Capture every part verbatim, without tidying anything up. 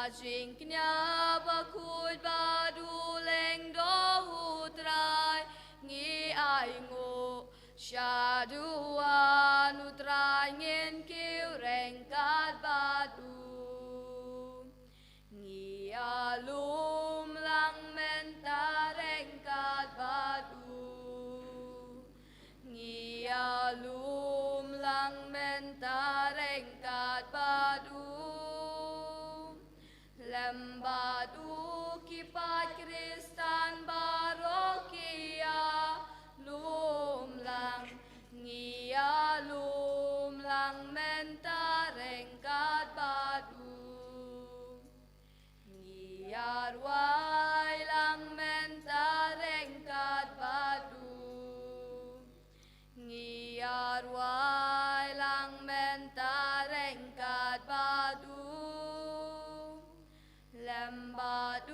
Jingkñia bakhuid bad u lyngdoh u Trai ngi ainguh. Shaduan u Trai ngin kiew ryngkat bad u. Ngi ïalum lang mynta ryngkat bad u. Ngi ïalum lang mynta ryngkat bad u. Lem bad u ki paid Khristan baroh ki ïalum lang. Ngi ïalum lang mynta ryngkat bad u. Ngi ïarwai lang mynta ryngkat bad u. Ngi ïarwai lang mynta ryngkat bad u. Lem bad u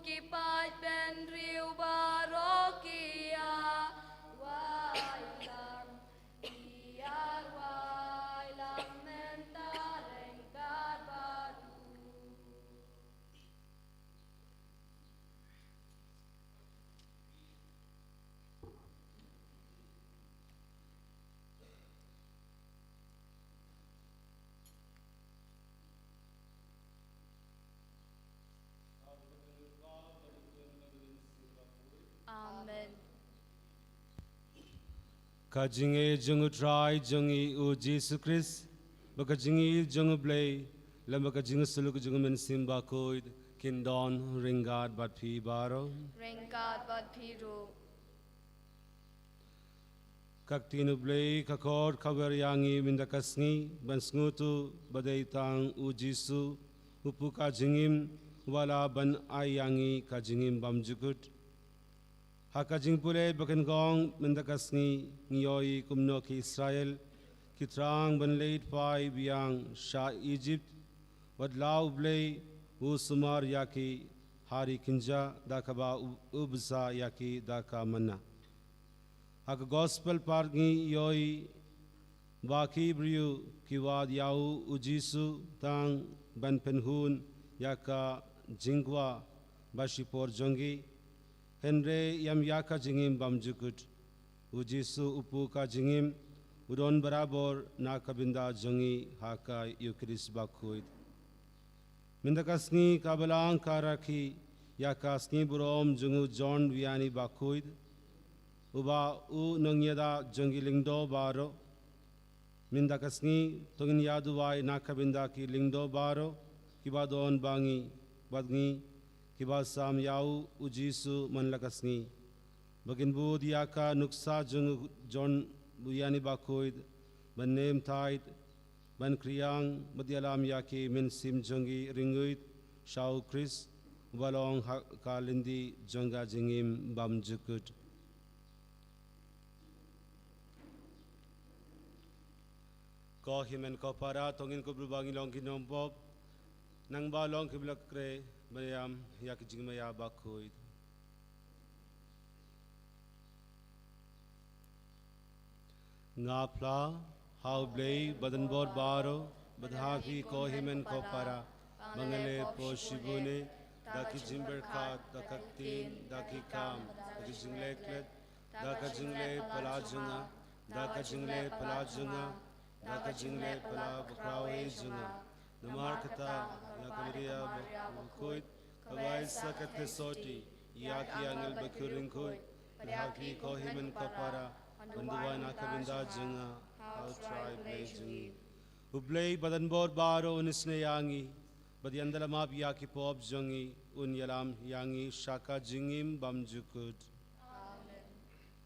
ki paid bynriew baroh ki ïarwai lang. Ngi ïarwai lang mynta ryngkat bad u. Amen. Ka jingngeit jong U Trai jong ngi U Jisu Khrist, bad ka jingïeit jong U Blei, lem bad ka jingsyllut jong U Mynsiem Bakhuid, kin don ryngkat bad phi baroh. Ryngkat bad phi ruh. Ka ktien U Blei ka khot kaba wer ïa ngi mynta ka sngi, ban sngewthuh ba dei tang U Jisu upu ka jingim, uba lah ban ai ïa ngi ka jingim bymjukut. Ha ka jingpule ba nyngkong mynta ka sngi ngi ïohi kumno ki Israel ki thrang ban leit phai biang sha Ijipt, wat la U Blei u sumar ïa ki ha ri kynja da kaba u, u bsa ïa ki da ka manna. Ha ka gospel part ngi ïohi ba ki briew ki wad ïa u, U Jisu tang ban pynhun ïa ka jingkwah ba shipor jong ki. Hynrei ïam ïa ka jingim bymjukut. U Jisu upu ka jingim u don barabor na ka bynta jong ngi ha ka Eukharist Bakhuid. Mynta ka sngi ka Balang ka rakhe ïa ka sngi burom jong u John u Ïani Bakhuid, uba u nongïada jong ki lyngdoh baroh. Mynta ka sngi to ngin ïa duwai na ka bynta ki lyngdoh baroh kiba don bad ngi, bad ngi kiba sam ïa u, U Jisu man la ka sngi. Ba kin bud ïa ka nuksa jong u John u Ïani Bakhuid, ban name tithe, ban kriang bad ïalam ïa ki mynsiem jong ki ri nguid sha U Khrist, uba long ha ka lynti jong ka jingim bymjukut. Ko hynmen ko para, to ngin kyrkhu ba ngin long ki nongpop, nangba long kiba la khreh ban ïam ïa ka jingmaïa bakhuid. Nga phla ha U Blei badonbor baroh, bad ha phi ko hynmen ko para, ba nga la pop shibun eh, da ki jingpyrkhat, da ka ktien, da ki kam, da ki jingleh klet, da ka jingleh phylla jong nga, da ka jingleh phylla jong nga, da ka jingleh phylla bakhraw eh jong nga. Namar kata, ïa ka Maria bakhuid, kaba ai sa ka thesoti ïa ki angel bakhraw ryngkhuid, bad ha phi ko hynmen ko para, ban duwai na ka bynta jong nga ha U Trai Blei jong ngi. U Blei badonbor baroh un isynei ïa ngi, bad un ïa la map ïa ki pop jong ngi, un ïalam ïa ngi sha ka jingim bymjukut. Amen.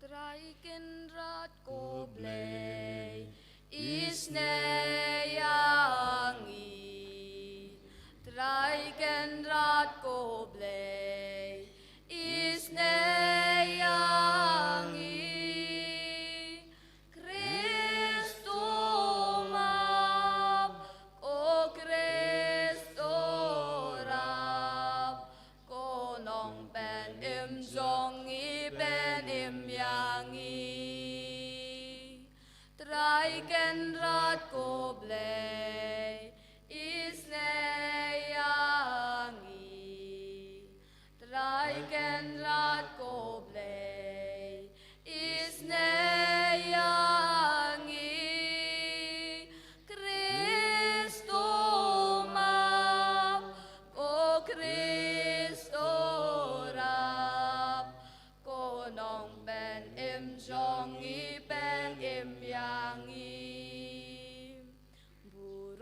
Trai Kynrad ko Blei, isynei ïa ngi. Trai Kynrad ko Blei, isynei ïa ngi. Khrist to map, ko Khrist to rap, ko nongpynim jong ngi pynim ïa ngi. Trai Kynrad ko Blei.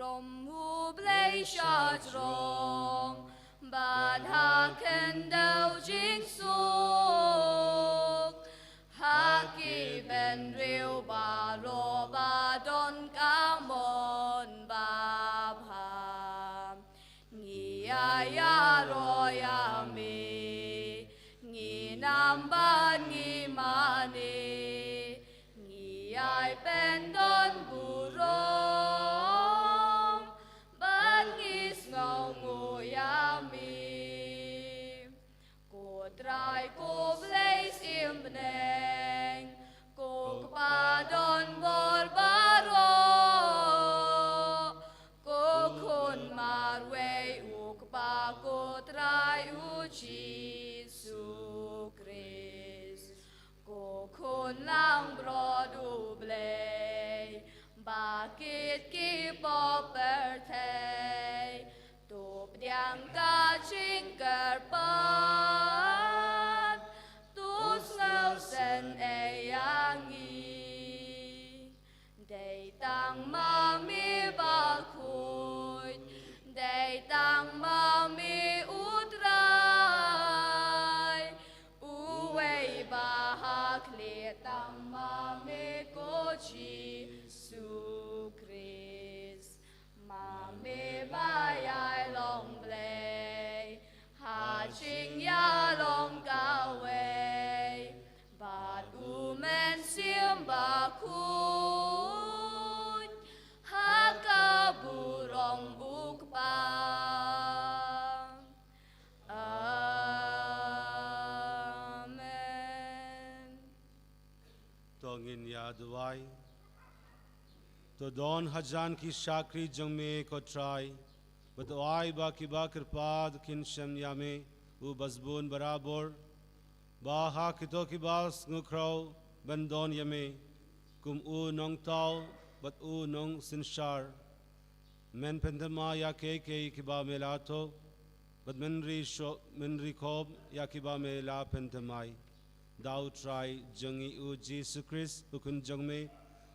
Burom U Blei sha jrong, bad ha khyndew jingsuk. Ha ki bynriew baroh ba don ka mon babha, ngi ïa ïaroh ïa me, ngi nam bad ngi mane, ngi ïai pyndon burom, bad ngi sngewnguh ïa me. Ko Trai ko Blei symbneng, ko Kpa don bor baroh, ko Khun marwei U Kpa, ko Trai U Jisu Khrist, ko Khun langbrot U Blei, ba kit ki pop pyrthei, to pdiang ka jingkyrpad, to sngewsynei ïa ngi. Dei tang ma me bakhuid, dei tang ma me U Trai, uwei ba ha khlieh, tang ma me ko Jisu Khrist. Ma me ba ïai long Blei ha jingïalong kawei, bad U Mynsiem Bakhuid ha ka burom U Kpa. Amen. To ngin ïa duwai. To don hajan ki shakri jong me ko Trai, bad to ai ba kiba kyrpad kin shem ïa me, U Basbun Barabor, ba ha kito kiba sngewkhraw ban don ïa me kum U Nongthaw bad U Nongsynshar, men pynthymmai ïa kiei kiei kiba me la thoh, bad men ri sho-, men ri khop ïa kiba me la pynthymmai. Da U Trai jong ngi U Jisu Khrist, U Khun jong me,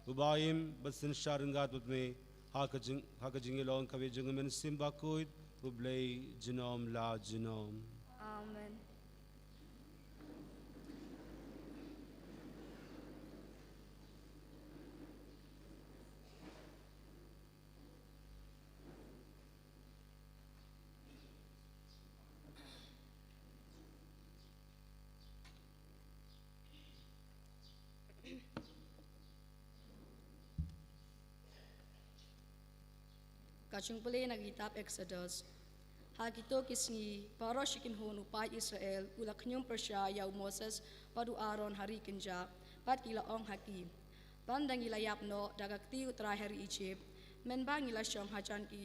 uba im bad synshar ryngkat bad me ha ka jing, ha ka jingïalong kawei jong U Mynsiem Bakhuid, U Blei junom la junom. Amen. Ka jingpule na ka kitab Exodus. Ha kito ki sngi, baroh shi kynhun u paid Israel u la khñium pyrshah ïa u Moses bad u Aaron ha ri kynjah, bad ki la ong ha ki, ban da ngi la ïap noh da ka kti U Trai ha ri Ijipt, mynba ngi la shong hajan ki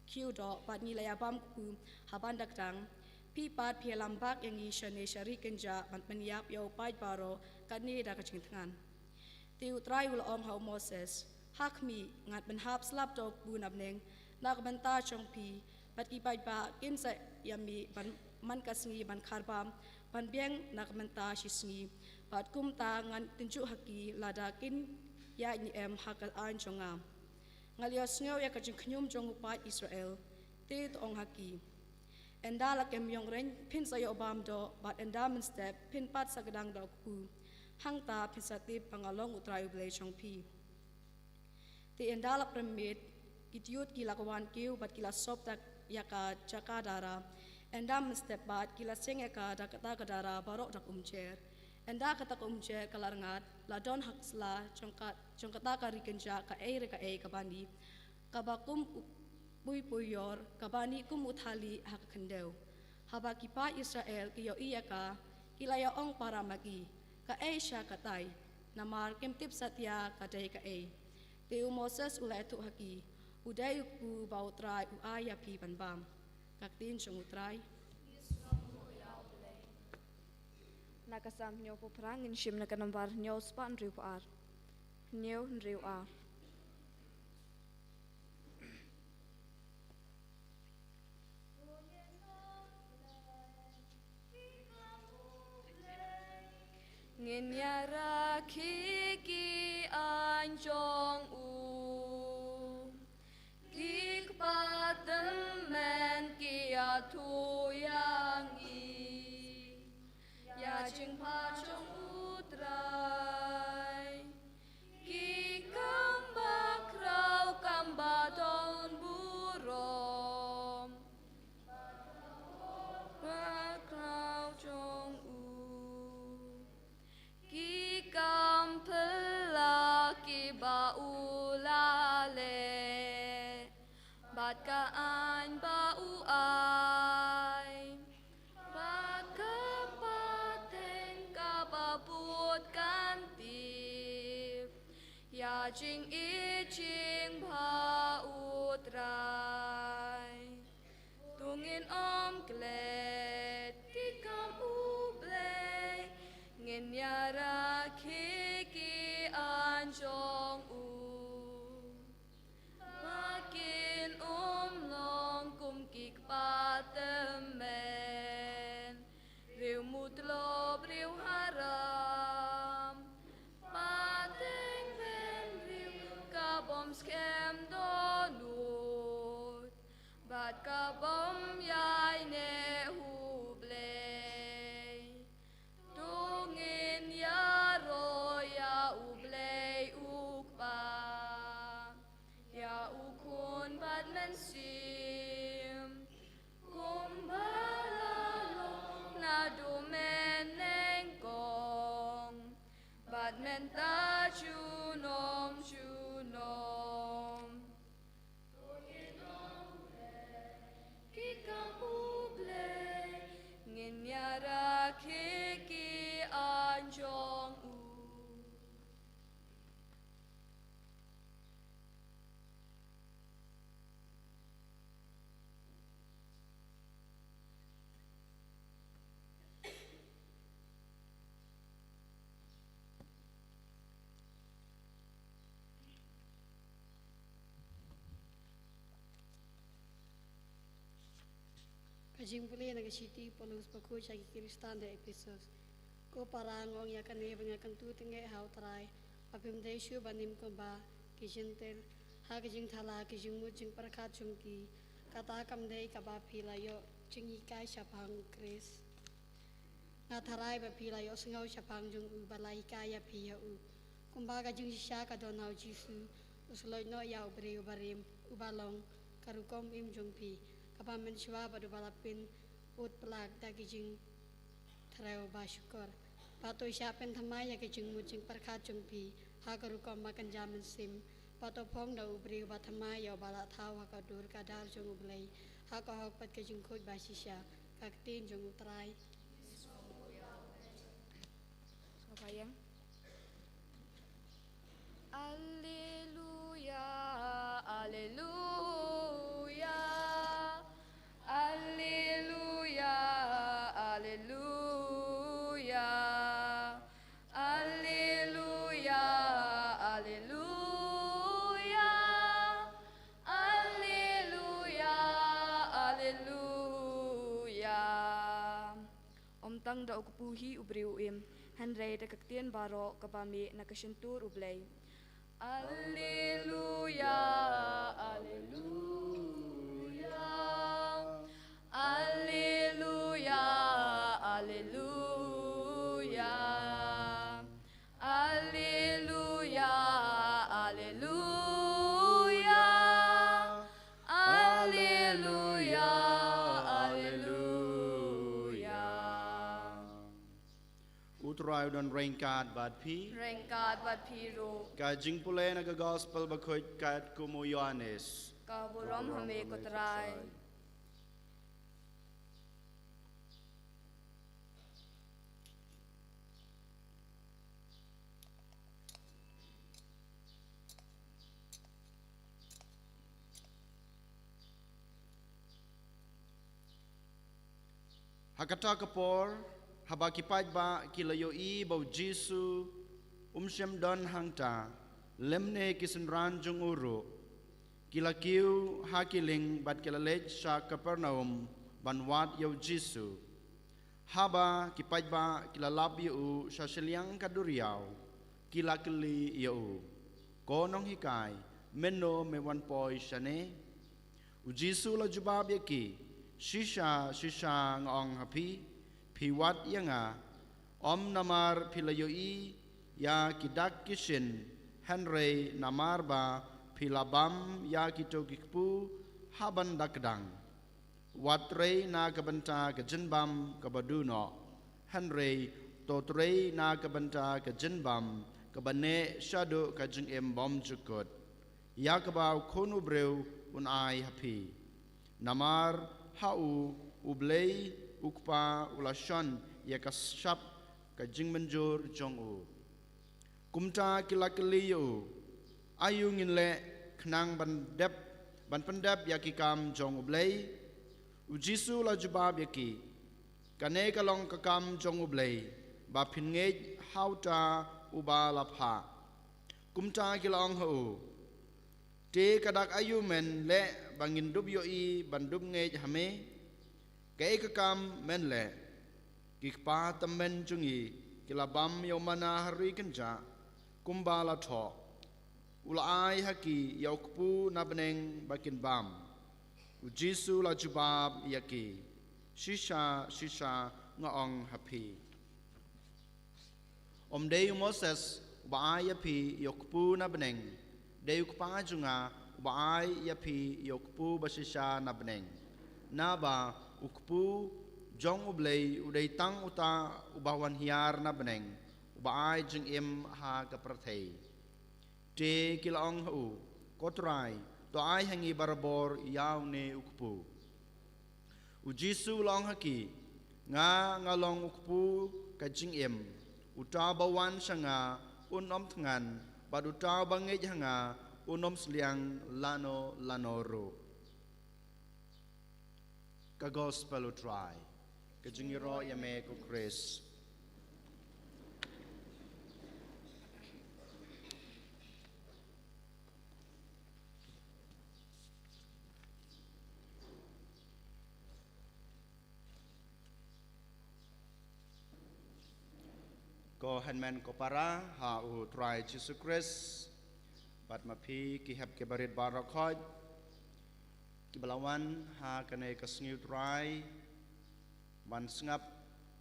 khiew doh, bad ngi la ïabam kpu ha ban da kdang. Phi pat phi ïalam bak ïa ngi shane sha ri kynjah ban pynïap ïa u paid baroh katne da ka jingthngan. Te U Trai u la ong ha u Moses, ha khmih, ngan pynhap slap da u kpu na bneng na ka bynta jong phi, bad ki paidbah kin sa ïamih ban man ka sngi ban kharbam, ban biang na ka bynta shi sngi, bad kumta ngan tynjuh ha ki lada kin ïaid ne em ha ka aiñ jong nga. Nga la ïohsngew ïa ka jingkhñium jong u paid Israel. Te to ong ha ki, ynda la kem ïongreiñ phin sa ïoh bam doh, bad ynda mynstep phin pat sa kdang da u kpu. Hangta phin sa tip ba nga long U Trai U Blei jong phi. Te ynda la prem miet, ki tyiut ki la wan kiew bad ki la sop da ïa ka jaka dara. Ynda mynstep pat ki la seng ïa ka da kata ka dara baroh da ka umjer. Ynda kata ka umjer ka la rngat, la don ha ka sla jong ka, jong kata ka ri kynjah kaei re kaei kaba nih, kaba kum u pui pui ïor, kaba nih kum u thali ha ka khyndew. Haba ki paid Israel ki ïohi ïa ka, ki la ïa ong para ma ki, kaei sha katai, namar kim tip satia ka dei kaei. Te u Moses u la ïathuh ha ki, u dei u kpu ba U Trai u ai ïa phi ban bam. Ka ktien jong U Trai. Na ka Salm hynñiewphew phra, ngin shim na ka nombar hynñiew spah hynriewphew ar. Hynñiew hynriew ar. Ngin ïa rakhe ki aiñ jong u, ki Ka aiñ ba u ai, ba ka pateng kaba bud kan tip ïa jingïeit jingbha U Trai. To ngin ym klet ki kam U Blei, ngin ïarakhe ki aiñ jong u. Ba kin ym long kum ki kpa tymmen, riew mutlop riew haram, pateng bynriew ka bym skhem dohnud bad ka bym ïaineh ha U Blei. To ngin ïaroh ïa U Blei U Kpa, ïa U Khun bad Mynsiem, kumba la long naduh mynnyngkong bad mynta junom junom. Ki kam U Blei, ngin ïarakhe ki aiñ jong u. Ka jingpule na ka shithi Paulus bakhuid sha ki Khristan ha Ephesus. Ko para, nga ong ïa kane ba nga kyntu tyngeh ha U Trai, ba phim dei shuh ban im kumba ki Jentil ha ka jingthala ki jingmut jingpyrkhat jong ki. Kata kam dei kaba phi la ïoh jinghikai shaphang U Khrist. Nga tharai ba phi la ïohsngew shaphang jong u bad la hikai ïa phi ïa u. Kumba ka jingshisha ka don ha U Jisu, u slem noh ïa u briew barim, uba long ka rukom im jong phi, kaba mynshuwa bad uba la pynbud palat da ki jingtrew ba shukor. Bad to shah pynthymmai ïa ki jingmut jingpyrkhat jong phi ha ka rukom ba kynja mynsiem. Bad to phong da u briew ba thymmai ïa uba la thaw ha ka dur ka dar jong U Blei, ha ka hok bad ka jingkhuid ba shisha. Ka ktien jong U Trai. Sngewbha ïa. Alleluia, alleluia, alleluia, alleluia, alleluia, alleluia, alleluia, alleluia. Ym tang da u kpu hi u briew u im, hynrei da ka ktien baroh kaba mih na ka shyntur U Blei. Alleluia, alleluia, alleluia, alleluia. Alleluia, alleluia, alleluia, alleluia. U Trai u don ryngkat bad phi. Ryngkat bad phi ruh. Ka jingpule na ka Gospel bakhuid katkum u Ïoannis. Ka burom ha me ko Trai. Ha kata ka por, haba ki paidbah ki la ïohi ba u Jisu um shym don hangta, lymne ki synran jong u ruh, ki la kiew ha ki lieng bad ki la leit sha Kapernaum ban wad ïa u Jisu. Haba ki paidbah ki la lap ïa u sha shiliang ka duriaw, ki la kylli ïa u, "Ko nonghikai, mynno me wan poi shane?" U Jisu u la jubab ïa ki, "Shisha shisha nga ong ha phi, phi wad ïa nga, ym namar phi la ïohi ïa ki dak ki shin, hynrei namar ba phi la bam ïa kito ki kpu ha ban da kdang. Wat trei na ka bynta ka jingbam kaba duh noh, hynrei to trei na ka bynta ka jingbam kaba neh shaduh ka jingim bymjukut, ïa kaba u Khun u Briew un ai ha phi. Namar ha u, u Blei u Kpa u la shon ïa ka shap ka jingmynjur jong u. Kumta ki la kylli ïa u, aïu ngin leh khnang ban dep, ban pyndep ïa ki kam jong u Blei? U Jisu la jubab ïa ki, kane ka long ka kam jong u Blei, ba phin ngeit ha uta uba la phah. Kumta ki la ong ha u, te ka dak aïu men leh ba ngin dup ïohi ban dup ngeit ha me? Kaei ka kam men leh? Ki kpa tymmen jong ngi ki la bam ïa u manna ha ri kynjah, kumba la thoh, u la ai ha ki ïa u kpu na bneng ba kin bam. U Jisu la jubab ïa ki, shisha shisha nga ong ha phi, ym dei u Moses uba ai ïa phi ïa u kpu na bneng, dei u Kpa jong nga uba ai ïa phi ïa u kpu ba shisha na bneng. Naba u kpu jong u Blei u dei tang uta uba wan hiar na bneng, uba ai jingim ha ka pyrthei. Te ki la ong ha u, ko Trai, to ai ha ngi barabor ïa une u kpu. U Jisu u la ong ha ki, nga nga long u kpu ka jingim. Uta uba wan sha nga un ym thngan, bad uta uba ngeit ha nga un ym sliang lano lano ruh. Ka Gospel u Trai. Ka jingïaroh ïa me ko Khrist. Ko hynmen ko para ha u Trai Jisu Khrist, bad ma phi ki hep ki barit baroh khoit kiba la wan ha kane ka sngi u Trai, ban sngap,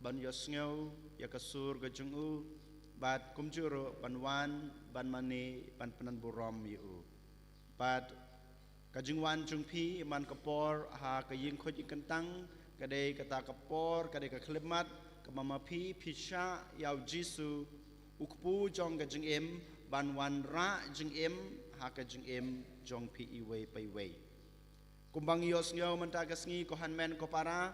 ban ïohsngew ïa ka sur ka jong u, bad kumjuh ruh ban wan ban mane ban pyndonburom ïa u. Bad ka jingwan jong phi man ka por ha ka ïing khuid ïing kyntang, ka dei kata ka por, ka dei ka khyllipmat kaba ma phi phi shah ïa u Jisu, u kpu jong ka jingim, ban wanrah jingim ha ka jingim jong phi iwei pa iwei. Kumba ngi ïohsngew mynta ka sngi ko hynmen ko para,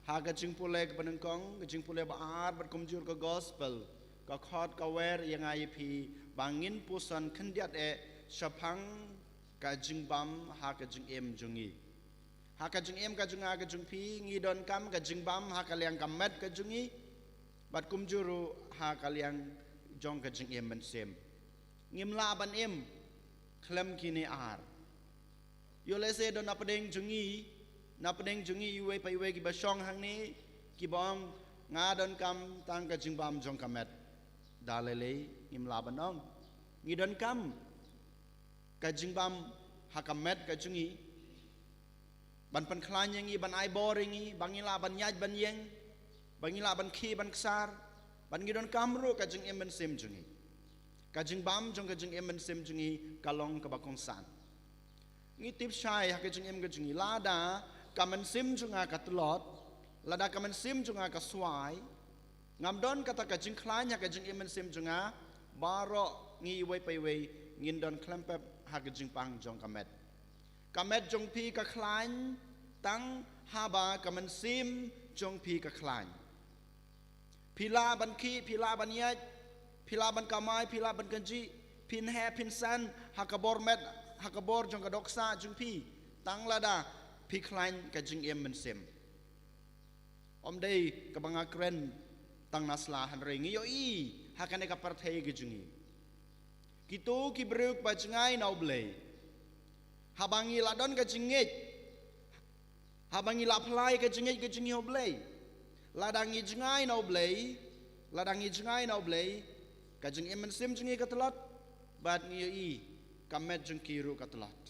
ha ka jingpule kaba nyngkong, ka jingpule ba ar bad kumjuh ka Gospel, ka khot ka wer ïa nga ïa phi ba ngin puson khyndiat eh shaphang ka jingbam ha ka jingim jong ngi. Ha ka jingim ka jong nga ka jong phi ngi donkam ka jingbam ha ka liang ka met ka jong ngi, bad kumjuh ruh ha ka liang jong ka jingim mynsiem. Ngim lah ban im khlem kine ar. Ïoh lehse don na pdeng jong ngi, na pdeng jong ngi iwei pa iwei kiba shong hangne, kiba ong nga donkam tang ka jingbam jong ka met. Da lei lei ngim lah ban ong. Ngi donkam ka jingbam ha ka met ka jong ngi, ban pynkhlaiñ ïa ngi, ban ai bor ïa ngi, ba ngin lah ban ïaid ban ïeng, ba ngin lah ban khie ban ksar, bad ngi donkam ruh ka jingim mynsiem jong ngi. Ka jingbam jong ka jingim mynsiem jong ngi ka long kaba kongsan. Ngi tip shai ha ka jingim ka jong ngi, lada ka mynsiem jong nga ka tlot, lada ka mynsiem jong nga ka swai, ngam don kata ka jingkhlaiñ ha ka jingim mynsiem jong nga, baroh ngi iwei pa iwei ngin don khlem pep ha ka jingpang jong ka met. Ka met jong phi ka khlaiñ tang haba ka mynsiem jong phi ka khlaiñ. Phi lah ban khie, phi lah ban ïaid, phi lah ban kamai, phi lah ban kynjih, phin heh phin san ha ka bor met, ha ka bor jong ka dohkha jong phi, tang lada phi khlaiñ ka jingim mynsiem. Ym dei kaba nga kren tang na sla, hynrei ngi ïohi ha kane ka pyrthei ka jong ngi, kito ki briew kiba jngai na U Blei, haba ngi la don ka jingngeit, haba ngi la phla ïa ka jingngeit ka jong ngi ha U Blei, lada ngi jngai na U Blei, lada ngi jngai na U Blei, ka jingim mynsiem jong ngi ka tlot, bad ngi ïohi ka met jong ki ruh ka tlot.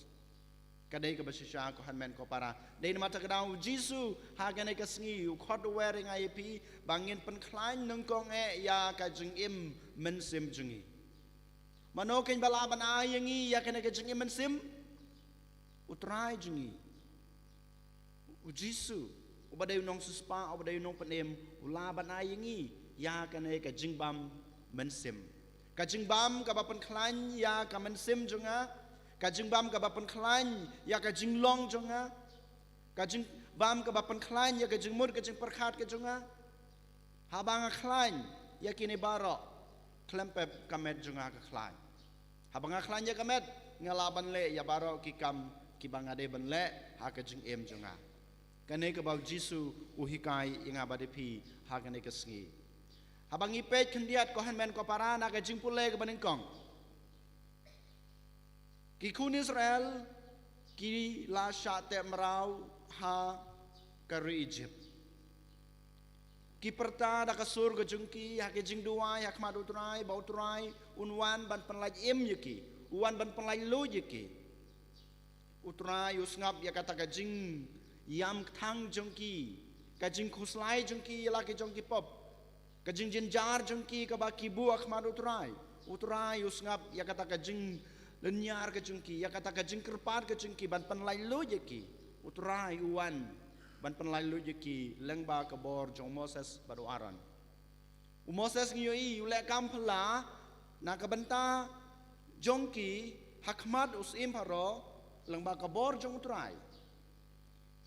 Ka dei kaba shisha ko hynmen ko para. Dei namar kata ka daw U Jisu ha kane ka sngi u khot u wer ïa nga ïa phi ba ngin pynkhlaiñ nyngkong eh ïa ka jingim mynsiem jong ngi. Mano keiñ ba lah ban ai ïa ngi ïa kane ka jingim mynsiem? U Trai jong ngi, U Jisu, uba dei u nongsiewspah, uba dei u nongpynim, u lah ban ai ïa ngi ïa kane ka jingbam mynsiem. Ka jingbam kaba pynkhlaiñ ïa ka mynsiem jong nga, Ka jingbam kaba pynkhlaiñ ïa ka jinglong jong nga. Ka jingbam kaba pynkhlaiñ ïa ka jingmut ka jingpyrkhat ka jong nga. Haba nga khlaiñ ïa kine baroh, khlem pep ka met jong nga ka khlaiñ. Haba nga khlaiñ ïa ka met, nga lah ban leh ïa baroh ki kam kiba nga dei ban leh ha ka jingim jong nga. Kane kaba u Jisu u hikai ïa nga bad ïa phi ha kane ka sngi. Haba ngi peit khyndiat, ko hynmen ko para, na ka jingpule kaba nyngkong, ki khun Israel ki la shah teh mraw ha ka ri Ijipt. Ki pyrta da ka sur ka jong ki ha ki jingduwai ha khmat u Trai, ba u Trai un wan ban pynlait im ïa ki, un wan ban pynlait luid ïa ki. U Trai u sngap ïa kata ka jingïam kthang jong ki, ka jingkhuslai jong ki ïa la ki jong ki pop, ka jingjynjar jong ki kaba ki buh ha khmat u Trai. U Trai u sngap ïa kata ka jinglynñiar ka jong ki, ïa kata ka jingkyrpad ka jong ki ban pynlait luid ïa ki. U Trai u wan ban pynlait luid ïa ki lyngba ka bor jong u Moses bad u Aaron. U Moses, ngi ïohi, u leh kam phylla na ka bynta jong ki ha khmat u syiem Pharaoh lyngba ka bor jong u Trai.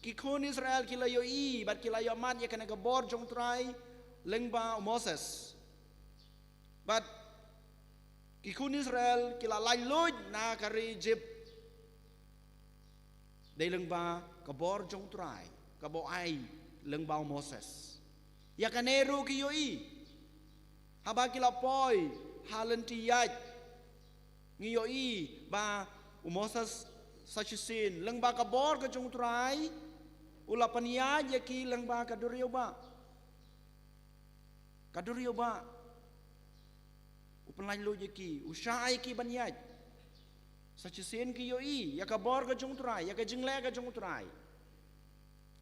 Ki khun Israel ki la ïohi bad ki la ïohmad ïa kane ka bor jong u Trai lyngba u Moses. Bad ki khun Israel ki la lait luid na ka ri Ijipt dei lyngba ka bor jong u Trai kaba u ai lyngba u Moses. Ïa kane ruh ki ïohi haba ki la poi ha lynti ïaid. Ngi ïohi ba u Moses sa shisien, lyngba ka bor ka jong u Trai, u la pynïaid ïa ki lyngba ka duriaw ba, ka duriaw ba. U pynlait luid ïa ki, u shah ïa ki ban ïaid. Sa shisien ki ïohi ïa ka bor ka jong u Trai, ïa ka jingleh ka jong u Trai.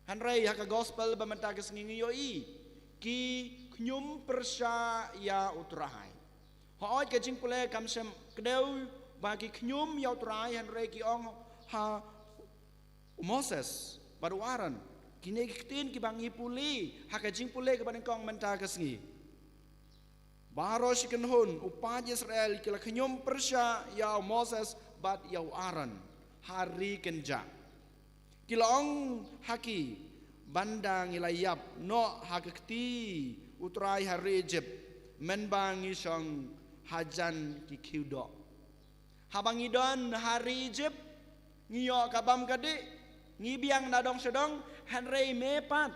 Hynrei ha ka gospel ba mynta ka sngi ngi ïohi ki khñium pyrshah ïa u Trai. Hooid, ka jingpule kam shym kdew ba ki khñium ïa u Trai, hynrei ki ong ha u Moses bad u Aaron. Kine ki ktien kiba ngi pule ha ka jingpule kaba nyngkong mynta ka sngi. Baroh shi kynhun u paid Israel ki la khñium pyrshah ïa u Moses bad ïa u Aaron ha ri kynjah. Ki la ong ha ki, ban da ngi la ïap noh ha ka kti u Trai ha ri Ijipt, mynba ngi shong hajan ki khiew doh. Haba ngi don ha ri Ijipt, ngi ïoh ka bam ka dih, ngi biang na dong sha dong, hynrei me pat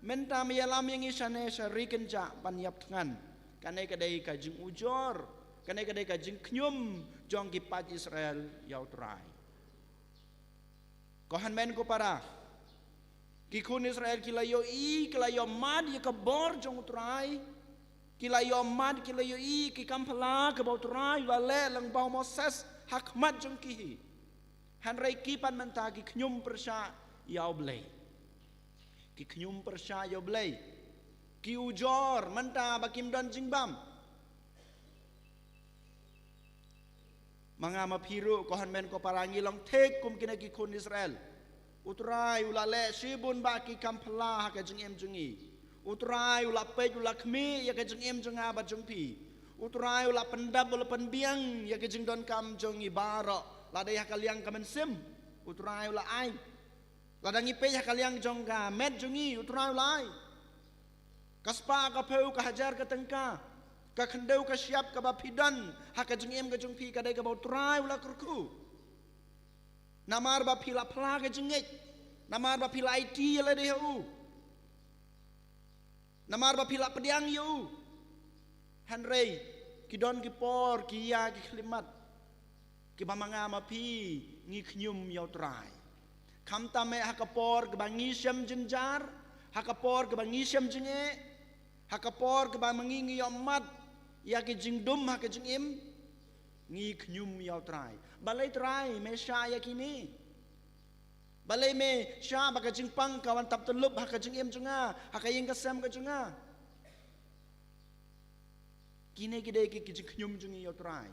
mynta me ïalam ïa ngi shane sha ri kynjah ban ïap thngan. Kane ka dei ka jingujor, kane ka dei ka jingkhñium jong ki paid Israel ïa u Trai. Ko hynmen ko para, ki khun Israel ki la ïohi, ki la ïohmad ïa ka bor jong u Trai, ki la ïohmad, ki la ïohi ki kam phylla kaba u Trai u la leh lyngba u Moses ha khmat jong ki hi. Hynrei ki pat mynta ki khñium pyrshah ïa u Blei. Ki khñium pyrshah ïa u Blei. Ki ujor mynta ba kim don jingbam. Ma nga ma phi ruh, ko hynmen ko para, ngi long thik kum kine ki khun Israel. U Trai u la leh shibun bah ki kam phylla ha ka jingim jong ngi. U Trai u la peit, u la khmih ïa ka jingim jong nga bad jong phi. U Trai u la pyndap, u la pynbiang ïa ka jingdonkam jong ngi baroh. Lada ïa ka liang ka mynsiem, u Trai u la ai. Lada ngi peit ha ka liang jong ka met jong ngi, u Trai u la ai. Ka spah ka phew, ka hajar ka tyngka, ka khyndew ka shyiap kaba phi don ha ka jingim ka jong phi, ka dei kaba u Trai u la kyrkhu. Namar ba phi la phla ka jingngeit, namar ba phi la aiti ïa lade ha u, namar ba phi la pdiang ïa u. Hynrei ki don ki por, ki ïa ki khyllipmat kiba ma nga ma phi ngi khñium ïa u Trai. Khamtam eh ha ka por kaba ngi shem jynjar, ha ka por kaba ngi shem jingeh, ha ka por kaba ma ngi ngi ïohmad ïa ki jingdum ha ka jingim, ngi khñium ïa u Trai. Balei Trai me shah ïa kine? Balei me shah ba ka jingpang ka wan tap tyllup ha ka jingim jong nga, ha ka ïing ka sem ka jong nga? Kine ki dei ki, ki jingkhñium jong ngi ïa u Trai.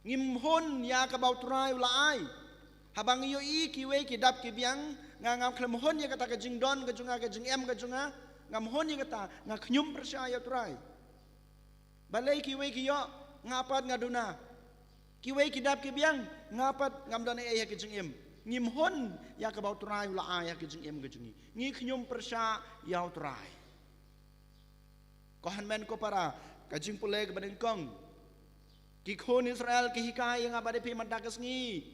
Ngim hun ïa kaba u Trai u la ai. Haba ngi ïohi kiwei ki dap ki biang, nga ngam khlem hun ïa kata ka jingdon ka jong nga, ka jingem ka jong nga, ngam hun ïa kata, nga khñium pyrshah ïa u Trai. Balei kiwei ki ïoh, nga pat nga duna. Kiwei ki dap ki biang, nga pat ngam don ei ei ha ki jingim. Ngim hun ïa kaba U Trai u la ai ha ki jingim ki jong ngi. Ngi khñium pyrshah ïa U Trai. Ko hynmen ko para, ka jingpule kaba nyngkong. Ki khun Israel ki hikai ïa nga bad ïa phi mynta ka sngi.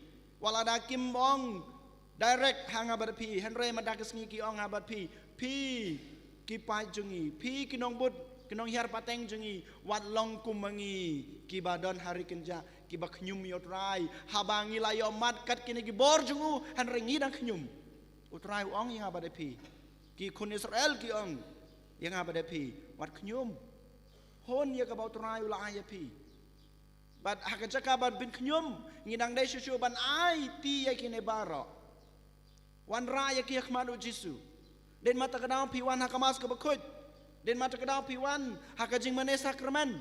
Wat la da kim ong direct ha nga bad ïa phi, hynrei mynta ka sngi ki ong ha nga bad ïa phi. Phi ki paid jong ngi, phi ki nongbud, ki nonghiar pateng jong ngi, wat long kum ma ngi kiba don ha ri kynjah, kiba khñium ïa U Trai. Haba ngi la ïohmad kat kine ki bor jong u, hynrei ngi dang khñium. U Trai u ong ïa nga bad ïa phi. Ki khun Israel ki ong ïa nga bad ïa phi, wat khñium. Hun ïa kaba U Trai u la ai ïa phi. Bad ha ka jaka ban pynkhñium, ngi dang dei shuh shuh ban aiti ïa kine baroh. Wanrah ïa ki ha khmat U Jisu. Dei ma kata ka daw phi wan ha ka Mass kaba khuid. Dei ma kata ka daw phi wan ha ka jingmane sakramen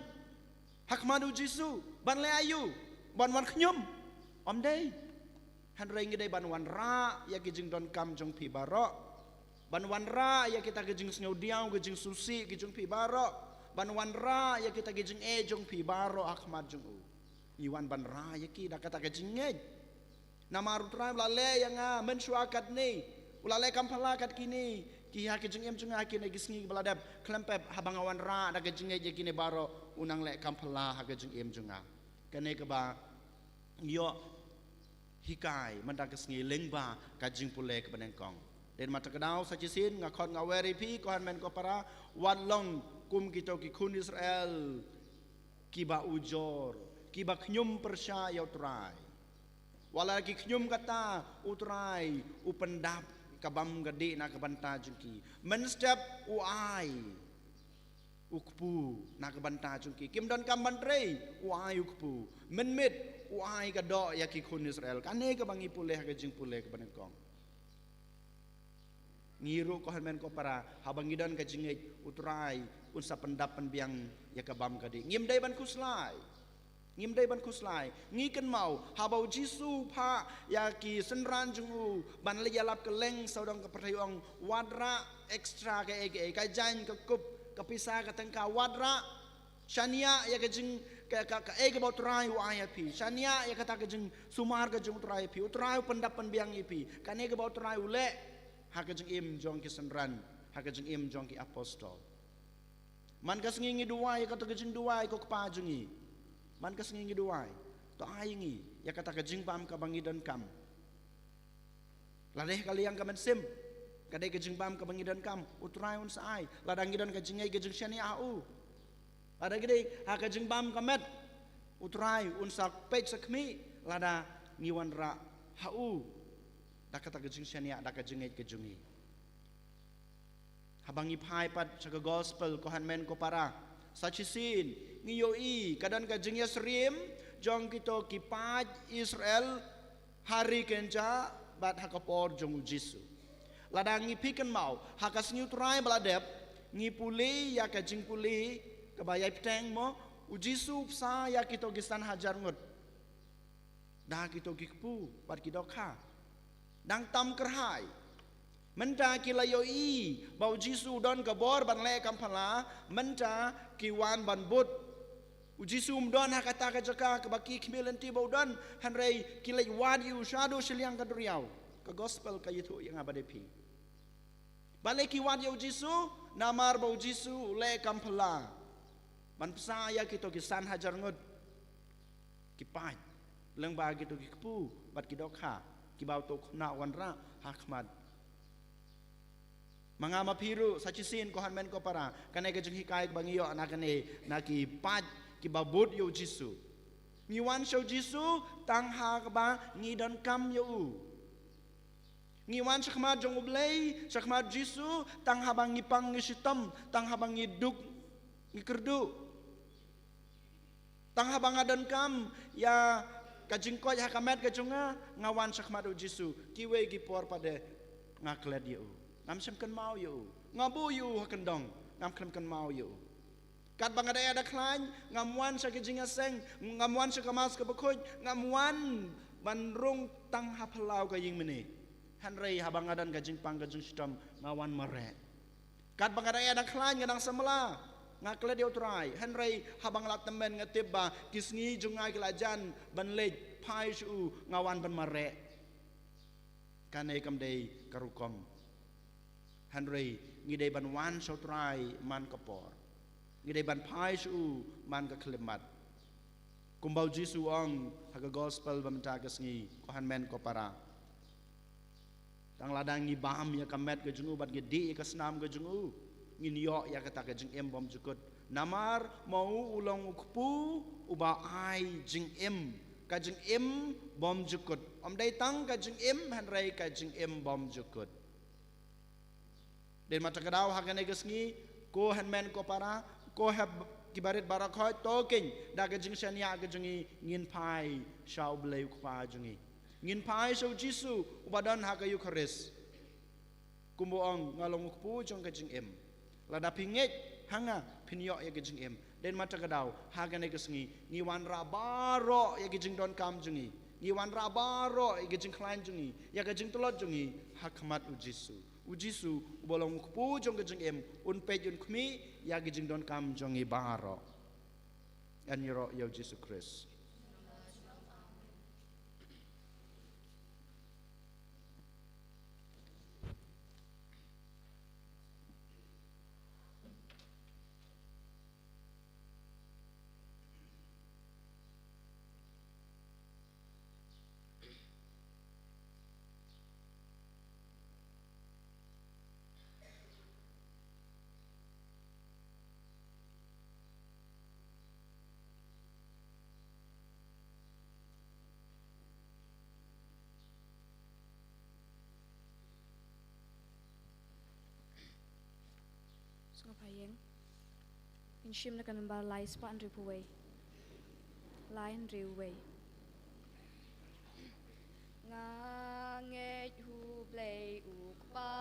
ha khmat U Jisu, ban leh aïu? Ban wan khñium? Ym dei. Hynrei ngi dei ban wanrah ïa ki jingdonkam jong phi baroh. Ban wanrah ïa kita ki jingsngewdiaw, ki jingsngewsih ki jong phi baroh. Ban wanrah ïa kita ki jingeh jong phi baroh ha khmat jong u. Ngi wan ban rah ïa ki da kata ka jingngeit. Namar U Trai u la leh ïa nga mynshuwa katne, u la leh kam phylla kat kine ki ha ka jingim jong nga ha kine ki sngi kiba la dep. Khlem pep, haba nga wanrah da ka jingngeit ïa kine baroh, u nang leh kam phylla ha ka jingim jong nga. Kane kaba ngi ïoh hikai mynta ka sngi lyngba ka jingpule kaba nyngkong. Dei ma kata ka daw sa shisien nga khot nga wer ïa phi, ko hynmen ko para, wat long kum kito ki khun Israel kiba ujor, kiba khñium pyrshah ïa U Trai. Wat la ki khñium kata, U Trai u pyndap ka bam ka dih na ka bynta jong ki. Mynstep u ai u kpu na ka bynta jong ki. Kim donkam ban trei, u ai u kpu. Mynmiet u ai ka doh ïa ki khun Israel. Kane kaba ngi pule ha ka jingpule kaba nyngkong. Ngi ruh, ko hynmen ko para, haba ngi don ka jingngeit, U Trai un sa pyndap pynbiang ïa ka bam ka dih. Ngim dei ban khuslai. Ngim dei ban khuslai. Ngi kynmaw, haba U Jisu u phah ïa ki synran jong u ban leit ïalap kylleng sawdong ka pyrthei, u ong, wat rah extra kaei kaei, ka jaiñ, ka kup, ka pisa, ka tyngka, wat rah. Shaniah ïa ka jing, ka, ka, kaei kaba U Trai u ai ïa phi. Shaniah ïa kata ka jingsumar ka jong U Trai ïa phi. U Trai u pyndap pynbiang ïa phi. Kane kaba U Trai u leh ha ka jingim jong ki synran, ha ka jingim jong ki apostol. Man ka sngi ngi duwai ïa kata ka jingduwai, ko Kpa jong ngi. Man ka sngi ngi duwai, to ai ngi ïa kata ka jingbam kaba ngi donkam. Lada ha ka liang ka mynsiem ka dei ka jingbam kaba ngi donkam, U Trai un sa ai. Lada ngi don ka jingngeit, ka jingshaniah ha u, lada ngi dei ha ka jingbam ka met, U Trai un sa peit sa khmih lada ngi wanrah ha u da kata ka jingshaniah, da ka jingngeit ka jong ngi. Haba ngi phai pat sha ka gospel, ko hynmen ko para, sa shisien ngi ïohi ka don ka jingïasyriem jong kito ki paid Israel ha ri kynjah bad ha ka por jong U Jisu. Lada ngi phi kynmaw, ha ka sngi U Trai ba la dep, ngi pule ïa ka jingpule kaba ïai bteng mo, U Jisu u bsa ïa kito ki san hajar ngut da kito ki kpu bad ki dohkha. Dang tam kyrhai. Mynta ki la ïohi ba U Jisu u don ka bor ban leh kam phylla, mynta ki wan ban bud. U Jisu um don ha kata ka jaka kaba ki khmih lynti ba u don, hynrei ki leit wad ïa u shaduh shiliang ka duriaw. Ka gospel ka ïathuh ïa nga bad ïa phi. Balei ki wad ïa U Jisu? Namar ba U Jisu u leh kam phylla ban bsa ïa kito ki san hajar ngut ki paid, lyngba kito ki kpu bad ki dohkha kiba uto u khynnah u wanrah ha khmat. Ma nga ma phi ruh sa shisien, ko hynmen ko para, kane ka jinghikai kaba ngi ïoh na kane, na ki paid kiba bud ïa U Jisu. Ngi wan sha U Jisu tang haba ngi donkam ïa u. Ngi wan shakhmat jong U Blei, shakhmat U Jisu, tang haba ngi pang ngi shitom, tang haba ngi duk ngi kyrduh. Tang haba nga donkam ïa ka jingkoit ha ka met ka jong nga, nga wan shakhmat U Jisu. Kiwei ki por pat de nga klet ïa u. Ngam shym kynmaw ïa u. Nga buh ïa u ha kyndong, ngam khlem kynmaw ïa u. Katba nga da ïada khlaiñ, ngam wan sha ka jingïaseng, ngam wan sha ka Mass kaba khuid, ngam wan ban rung tang ha phyllaw ka ïingmane. Hynrei haba nga don ka jingpang ka jingshitom, nga wan mareh. Katba nga da ïada khlaiñ, nga dang samla. Nga klet ïa u Trai, hynrei haba nga la tymmen nga tip ba ki sngi jong nga ki la jan ban leit phai sha u, nga wan ban mareh. Kane kam dei ka rukom. Hynrei ngi dei ban wan sha u Trai man ka por. Ngi dei ban phai sha u man ka khyllipmat. Kumba u Jisu u ong ha ka gospel ba mynta ka sngi, ko hynmen ko para. Tang lada ngi bam ïa ka met ka jong u bad ngi dih ïa ka snam ka jong u, ngin ïoh ïa kata ka jingim bymjukut. Namar ma u u long u kpu uba ai jingim. Ka jingim bymjukut. Ym dei tang ka jingim hynrei ka jingim bymjukut. Dei namar kata ka daw ha kane ka sngi, ko hynmen ko para, ko hep ki barit baroh khoit, to keiñ da ka jingshaniah ka jong ngi ngin phai sha u Blei u Kpa jong ngi. Ngin phai sha u Jisu uba don ha ka Eukharist. Kumba u ong, nga long u kpu jong ka jingim. Lada phi ngeit ha nga phin ïoh ïa ka jingim. Dei namar kata ka daw ha kane ka sngi ngi wanrah baroh ïa ka jingdonkam jong ngi. Ngi wanrah baroh ïa ka jingkhlaiñ jong ngi, ïa ka jingtlot jong ngi ha khmat u Jisu. U Jisu uba long u kpu jong ka jingim, un peit un khmih ïa ka jingdonkam jong ngi baroh. Yn ïaroh ïa u Jisu Khrist. Sngewbha ïeng. Ngin shim na ka nombar lai spah hynriewphew wei. Lai hynriew wei. Nga ngeit ha u Blei u Kpa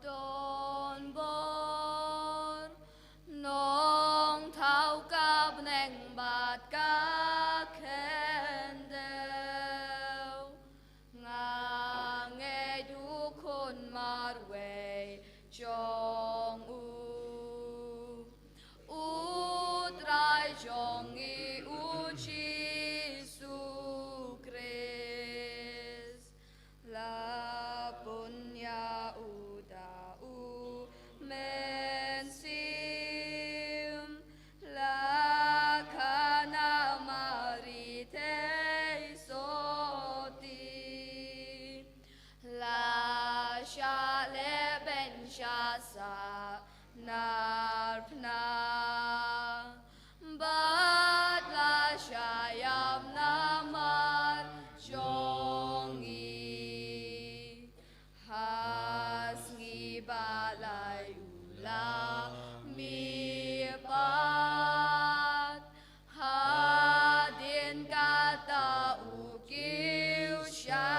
don bor, nongthaw ka bneng bad ka khyndew. Nga ngeit ha u Khun marwei jong u, u Trai jong ngi u Jisu Khrist. La bun ïa u da u Mynsiem, la khana Mari Theisotti, la shah lehbeiñ sha sah narphna, bad la shah ïap namar jong ngi. Ha sngi ba lai u la mihpat, hadien kata u kiew sha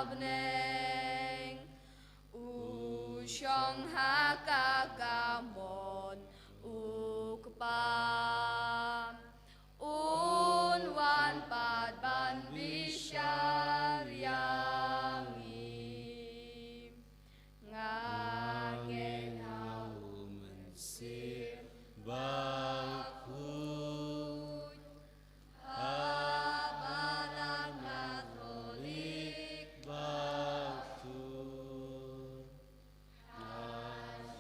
bneng. U shong ha ka kamon u Kpa, un wan pat ban bishar ïa ngi. Nga ngeit ha u Mynsiem Bakhuid, ha Balang Katholik bakhuid, ha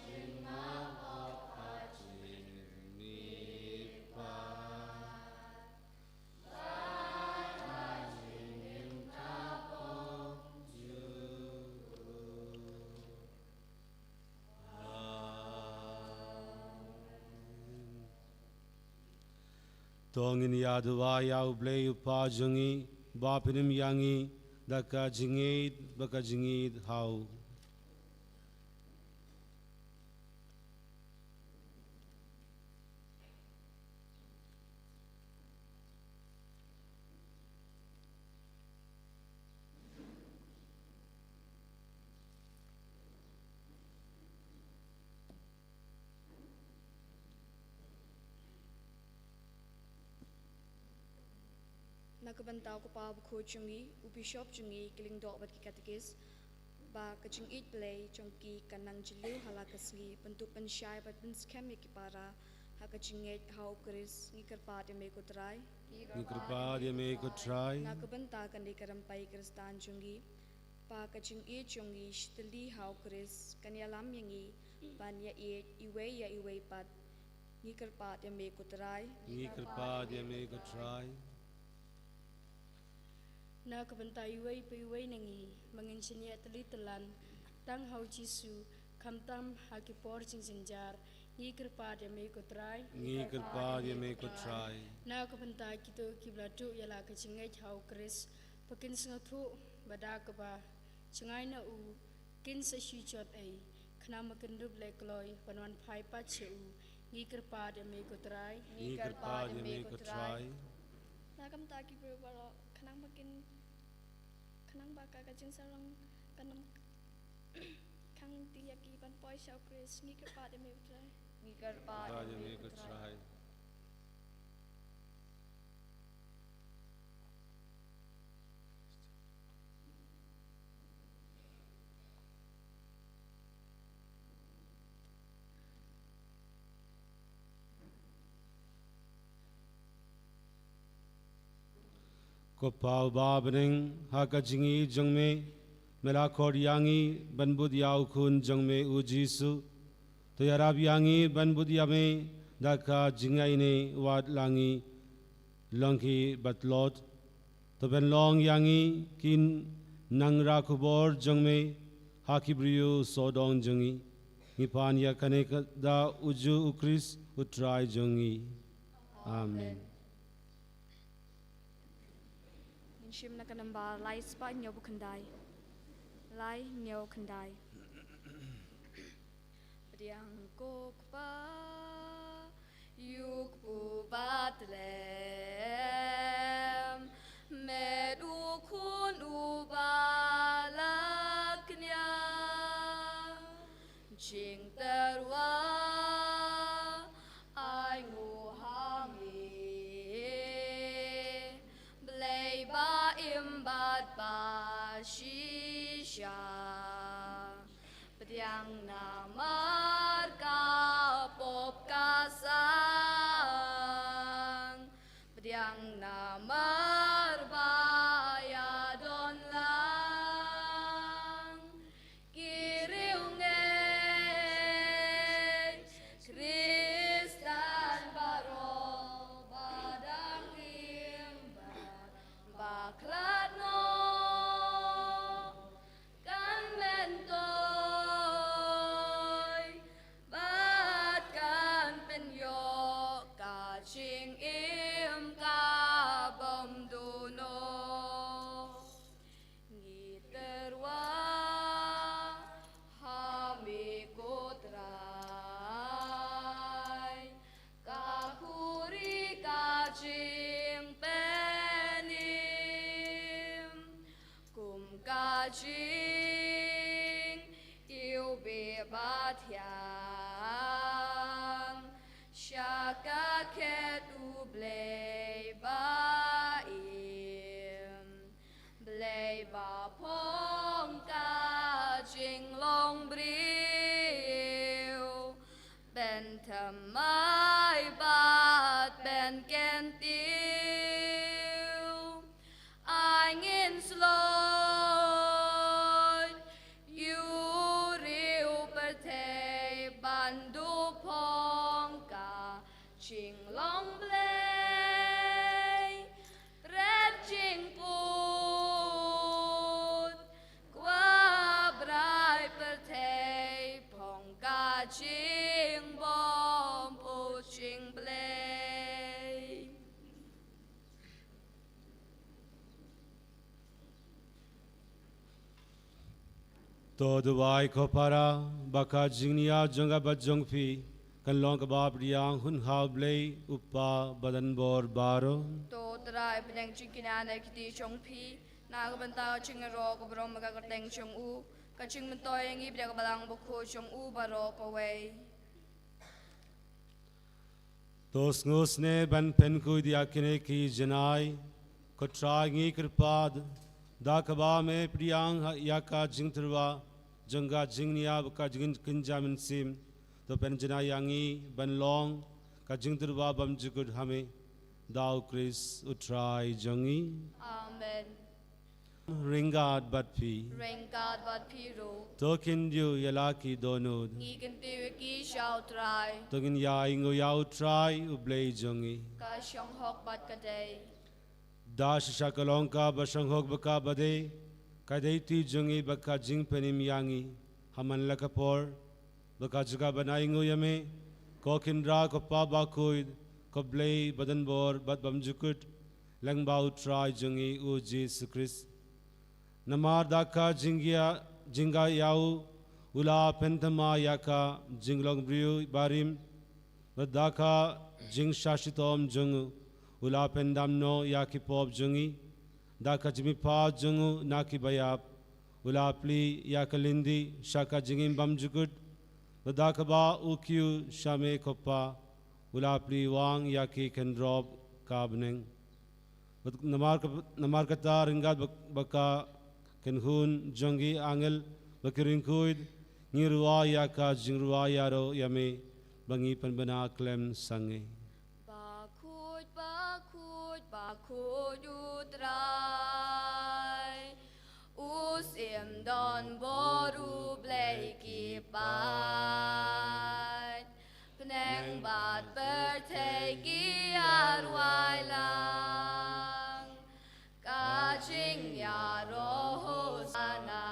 jingmap, ha jingmihpat. To ngin ïa duwai ïa u Blei u Kpa jong ngi, ba pynïap ïa ngi da ka jingïeit bad ka jingïeit ha u. Na ka bynta u kpa bakhuid jong ngi, u bishop jong ngi, ki lyngdoh bad ki katekis, ba ka jingïeit Blei jong ki kan nang jylliew ha la ka sngi, ban tup ban shai bad ban skhem ïa ki para, Ka jingngeit ha u Khrist, ngi kyrpad ïa me ko Trai. Ngi kyrpad ïa me ko Trai. Na ka bynta kane ka rympai Khristan jong ngi, pa ka jingïeit jong ngi, shitylli ha u Khrist kan ïalam ïa ngi ban ïaieit iwei ïa iwei pat. Ngi kyrpad ïa me ko Trai. Ngi kyrpad ïa me ko Trai. Na ka bynta iwei pa iwei na ngi, ba ngin shaniah tylli tyllan tang ha u Jisu, khamtam ha ki por jingjynjar, ngi kyrpad ïa me ko Trai. Ngi kyrpad ïa me ko Trai. Na ka bynta kito kiba la duh ïa la ka jingngeit ha u Khrist, ba kin sngewthuh ba da kaba jngai na u, kin sa shu jot ei, khnang ba kin dup leh kloi ban wan phai pat sha u, ngi kyrpad ïa me ko Trai. Ngi kyrpad ïa me ko Trai. Na ka bynta ki briew baroh, khnang ba kin, khnang ba ka, ka jingsarong kan ym khang lynti ïa ki ban poi sha u Khrist, ngi kyrpad ïa me ko Trai. Ngi kyrpad ïa me ko Trai. Ko Pa uba ha bneng, ha ka jingïeit jong me, me la khot ïa ngi ban bud ïa u Khun jong me u Jisu. To ïarap ïa ngi ban bud ïa me da ka jingïaineh, wat la ngi long ki ba tlot. To pynlong ïa ngi ki nongrah khubor jong me ha ki briew sawdong jong ngi. Ngi pan ïa kane ka da uju u Khrist u Trai jong ngi. Amen. Ngin shim na ka nambar lai spah hynñiew phew khyndai. Lai hynñiew khyndai. Pdiang ko Kpa, ïa u Kpu ba tlem, met u Khun uba la kñia, jingtyrwa ai nguh ha me, Blei ba im bad ba shisha. Pdiang namar ka pop ka sang, pdiang namar ba ïadon lang ki riewngeit Khristan baroh ba dang im bad ba khlad noh. Kan myntoi bad kan pynïoh ka jingim ka bym duh noh. Ngi tyrwa ha me ko Trai, ka khuri ka jingpynim, kum ka jingïewbeh ba thiang sha ka khet U Blei ba im. Blei ba phong ka jinglong briew, pynthymmai bad pynkyntiew. Ai ngin sloi ïa u riewpyrthei ban duh phong ka jinglong Blei. Pret jingput, kwah brai pyrthei phong ka jingbym put jong U Blei. To duwai ko para, ba ka jingniah jong nga bad jong phi kan long kaba pdiang hun ha U Blei U Kpa badonbor baroh. To Trai, pdiang jingkynnoh na kti jong phi na ka bynta ka jingïaroh ka burom ka kyrteng jong u, ka jingmyntoi ïa ngi bad ïa ka Balang Bakhuid jong u baroh kawei. To sngewsynei ban pynkhuid ïa kine ki janai. Ko Trai, ngi kyrpad da kaba me pdiang ha ïa ka jingtyrwa jong ka jingniah bad ka jingkynja mynsiem, to pynjanai ïa ngi ban long Ka jingtyrwa bymjukut ha me da u Khrist u Trai jong ngi. Amen. Ryngkat bad phi. Ryngkat bad phi ruh. To khyndiat ïa la ki dohnud. Ngi kyntiew ïa ki sha u Trai. To ngin ïa ainguh ïa u Trai u Blei jong ngi. Ka shong hok bad ka dei. Da shisha ka long kaba shong hok bad kaba dei, ka dei ti jong ngi bad ka jingpynim ïa ngi ha man la ka por, bad ka jaka ban ainguh ïa me, ko Khynra, ko Pa bakhuid, ko Blei badonbor bad bymjukut, lyngba u Trai jong ngi u Jisu Khrist. Namar da ka jingïa, jingïaid ïa u, u la pynthymmai ïa ka jinglong briew barim, bad da ka jingshah shitom jong u, u la pyndam noh ïa ki pop jong ngi, da ka jingmihpat jong u na ki baïap, u la plie ïa ka lynti sha ka jingim bymjukut, bad da kaba u kiew sha me ko Pa, u la plie wang ïa ki khynrop ka bneng. Bad namar ka, namar kata ryngkat bad, bad ka kynhun jong ki angel bad ki riewkhuid, ngi rwai ïa ka jingrwai ïaroh ïa me, ba ngi pynbna khlem sangeh. Bakhuid, bakhuid, bakhuid u Trai. U Syiem donbor u Blei ki paid. Bneng bad pyrthei ki ïarwai lang. Ka jingïaroh Hosana.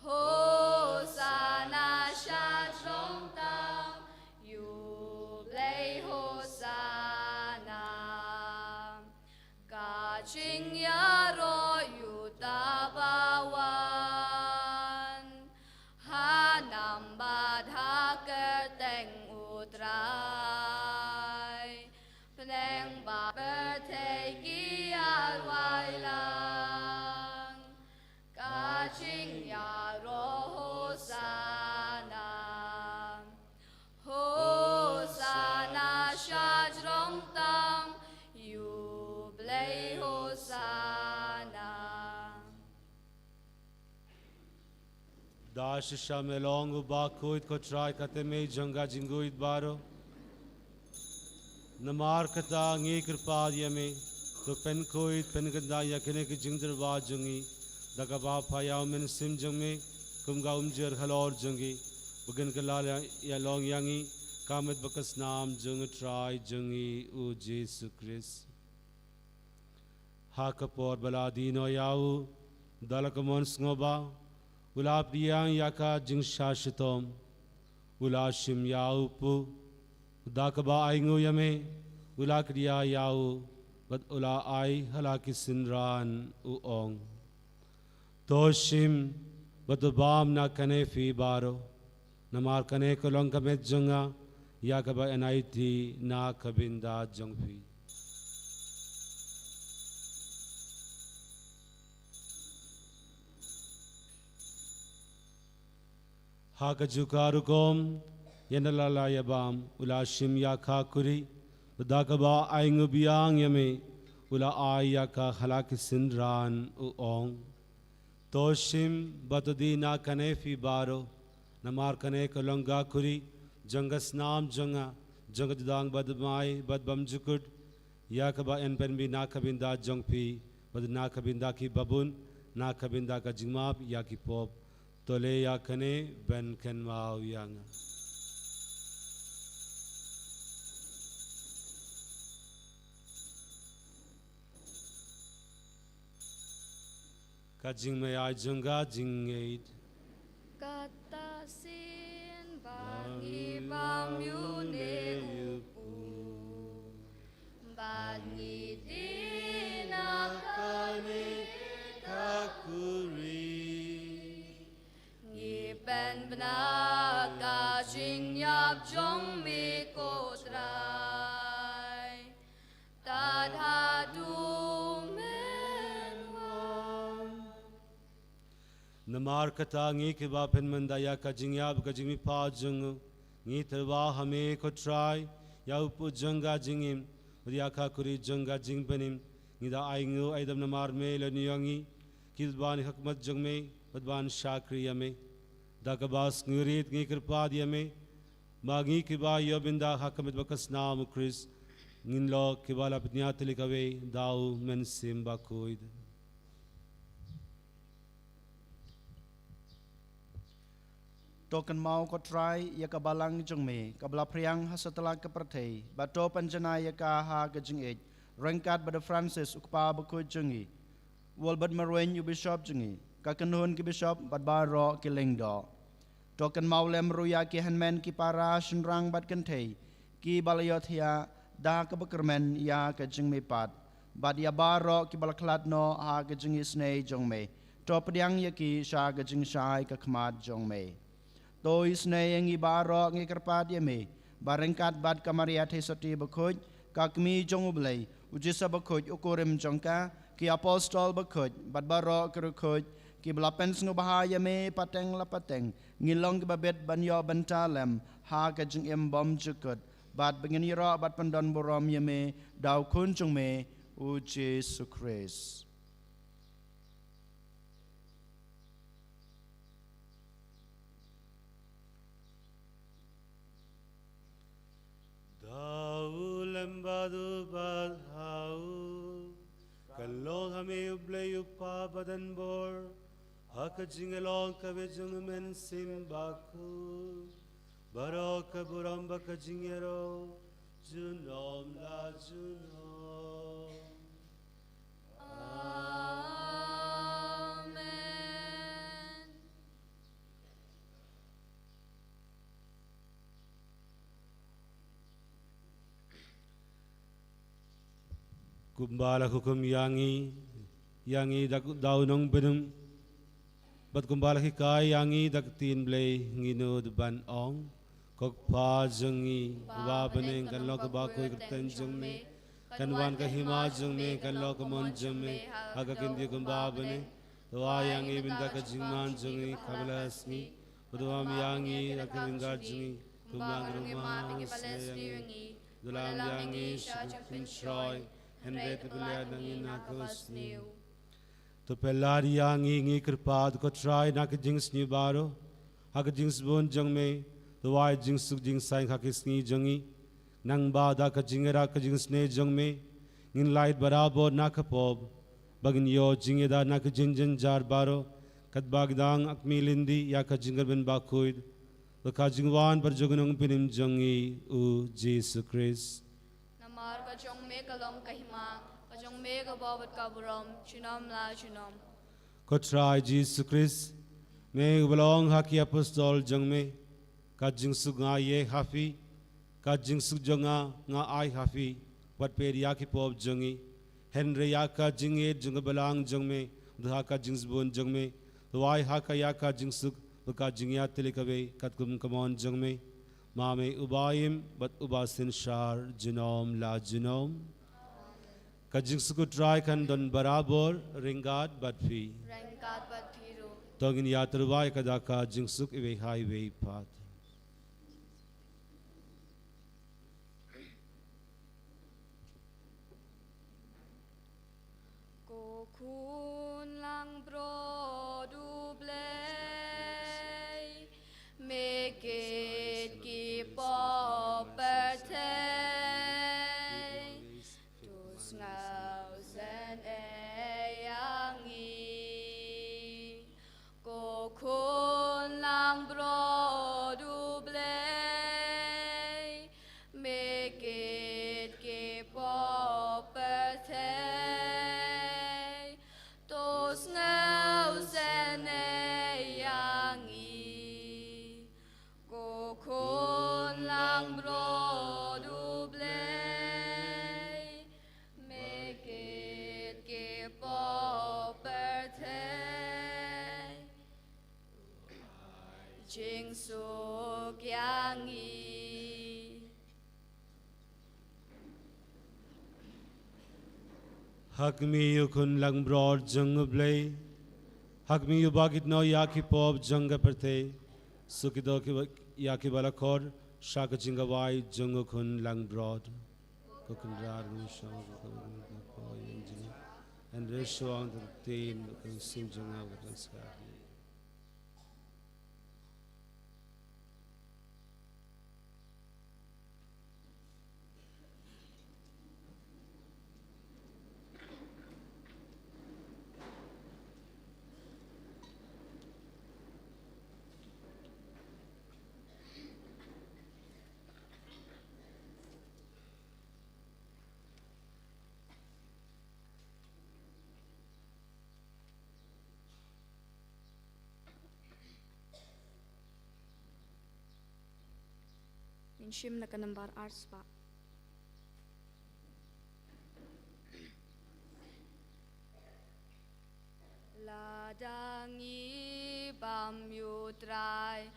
Hosana sha jrong tam ïa u Blei Hosana. Ka jingïaroh ïa uta ba wan. Ha nam bad ha kyrteng u Trai. Bneng bad pyrthei ki ïarwai lang. Ka jingïaroh Hosana. Hosana sha jrong tam ïa u Blei Hosana. Da shisha me long u bakhuid ko Trai ka tynrai jong ka jingkhuid baroh. Namar kata ngi kyrpad ïa me, to pynkhuid pynkyndah ïa kine ki jingtyrwa jong ngi, da kaba pha ïa u Mynsiem jong me kum ka umjer halor jong ngi, ba kin kylla ïa, ïa long ïa ngi ka met bad ka snam jong u Trai jong ngi u Jisu Khrist. Ha ka por ba la die noh ïa u, da la ka mon sngewbha, u la pdiang ïa ka jingshah shitom, u la shim ïa u pud, da kaba ainguh ïa me, u la kdiah ïa u, bad u la ai ha la ki synran u ong. To shim, bad to bam na kane phi baroh, namar kane ka long ka met jong nga, ïa kaba yn aiti na ka bynta jong phi. Ha kajuh ka rukom, ynda la ïa bam, u la shim ïa ka khuri, bad da kaba ainguh biang ïa me, u la ai ïa ka ha la ki synran u ong. To shim bad to die na kane phi baroh, namar kane ka long ka khuri jong ka snam jong nga, jong ka jutang bad mai bad bymjukut, ïa kaba yn pynbna na ka bynta jong phi bad na ka bynta ki babun, na ka bynta ka jingmap ïa ki pop. To leh ïa kane ban kynmaw ïa nga. Ka jingmaïai jong ka jingngeit. Kata shisien ba ngi bam ïa une u pud, ba ngi die na kane ka khuri, ngi pynbna ka jingïap jong me ko Trai. Tad haduh men wan. Namar kata ngi kiba pynmynda ïa ka jingïap ka jingmihpat jong u, ngi tyrwa ha me ko Trai, ïa u pud jong ka jingim, bad ïa ka khuri jong ka jingpynim, ngi da ainguh aidam namar me lane ïa ngi, ki ban ha khmat jong me, bad ban shakri ïa me. Da kaba sngewrit ngi kyrpad ïa me, Ma ngi kiba ïoh bynta ha ka met bad ka snam u Khrist, ngin long kiba la pynïaid tylli kawei da u Mynsiem Bakhuid. To kynmaw ko Trai ïa ka balang jong me, kaba la phriang ha satlak ka pyrthei, bad to pynjanai ïa ka ha ka jingïeit, ryngkat bad u Francis u kpa bakhuid jong ngi, u Albert Marwein u bishop jong ngi, ka kynhun ki bishop bad baroh ki lyngdoh. To kynmaw lem ruh ïa ki hynmen ki para shynrang bad kynthei, kiba la ïohthiah da kaba kyrmen ïa ka jingmihpat, bad ïa baroh kiba la khlad noh ha ka jingisynei jong me. To pdiang ïa ki sha ka jingshai ka khmat jong me. To isynei ïa ngi baroh, ngi kyrpad ïa me, ba ryngkat bad ka Maria Theisotti bakhuid, ka kmie jong u Blei, u Joseph bakhuid u kurim jong ka, ki apostol bakhuid bad baroh ki riewkhuid kiba la pynsngewbha ïa me pateng la pateng, ngin long kiba bit ban ïoh bynta lem ha ka jingim bymjukut, bad ba ngin ïaroh bad pyndonburom ïa me da u Khun jong me, u Jisu Khrist. Da u lem bad u bad ha u, kan long ha me u Blei u Kpa badan bor, ha ka jingïalong kaba jong u Mynsiem Bakhuid, baroh ka burom bad ka jingïaroh, junom la junom. Amen. Kumba la hukum ïa ngi, ïa ngi da, da u nongpynim, bad kumba la hikai ïa ngi da ka ktien Blei, ngin nud ban ong: Ko Kpa jong ngi, uba ha bneng, kan long kaba khuid ka kyrteng jong me, kan wan ka hima jong me, kan long ka mon jong me ha ka kynti kumba ha bneng. To ai ïa ngi mynta ka jingman jong ngi ka bynta ka sngi, bad to ïam ïa ngi da ka ryngkat jong ngi, kumba ngi ïam ïa kiba la ïam ïa ngi. To lam ïa ngi sha ka jingpynshoi, hynrei to pynlait ngi na ka basniew. To pynlait ïa ngi, ngi kyrpad ko Trai, na ka jingsniew baroh, ha ka jingsbun jong me, to ai jingsuk jingsaiñ ha ki sngi jong ngi. Nangba da ka jingïarap ka jingisynei jong me, ngin lait barabor na ka pop, ba ngin ïoh jingïada na ka jingjynjar baroh, katba ngi dang ïa ka jingkyrmen bakhuid, bad ka jingwan pat jong u nongpynim jong ngi u Jisu Khrist. Namar ka jong me ka long ka hima, ka jong me ka bor bad ka burom, junom la junom. Ko Trai Jisu Khrist, me uba la ong ha ki apostol jong me: Ka jingsuk nga ïa ha phi, ka jingsuk jong nga nga ai ha phi, wat peit ïa ki pop jong ngi, hynrei ïa ka jingïeit jong ka balang jong me, bad ha ka jingsbun jong me, to ai ha ka ïa ka jingsuk, bad ka jingïaid tylli kawei, katkum ka mon jong me. Ma me uba im bad uba synshar junom la junom. Ka jingsuk u Trai kan don barabor ryngkat bad phi. Ryngkat bad phi ruh. To ngin ïatyrwa ïa ka da ka jingsuk iwei ha iwei pat. Ko Khun langbrot u Blei, me kit ki pop pyrthei, to sngewsynei ïa ngi. Ko Khun langbrot u Blei, me kit ki pop pyrthei, to sngewsynei ïa ngi. Ko Khun langbrot u Blei, me kit ki pop pyrthei, jingsuk ïa ngi. Ha khmih, U Khun langbrot jong U Blei. Ha khmih, uba kit noh ïa ki pop jong ka pyrthei. Suk kito kiba, ïa kiba la khot sha ka jingkhawai jong U Khun langbrot. Ko Kynrad, ngin shong ka pop ïa ngi. Hynrei shong ka ktien, ka mynsiem jong nga ka dang skhem. Shim na ka nambar ar spah. Lada ngi bam ïa u Trai,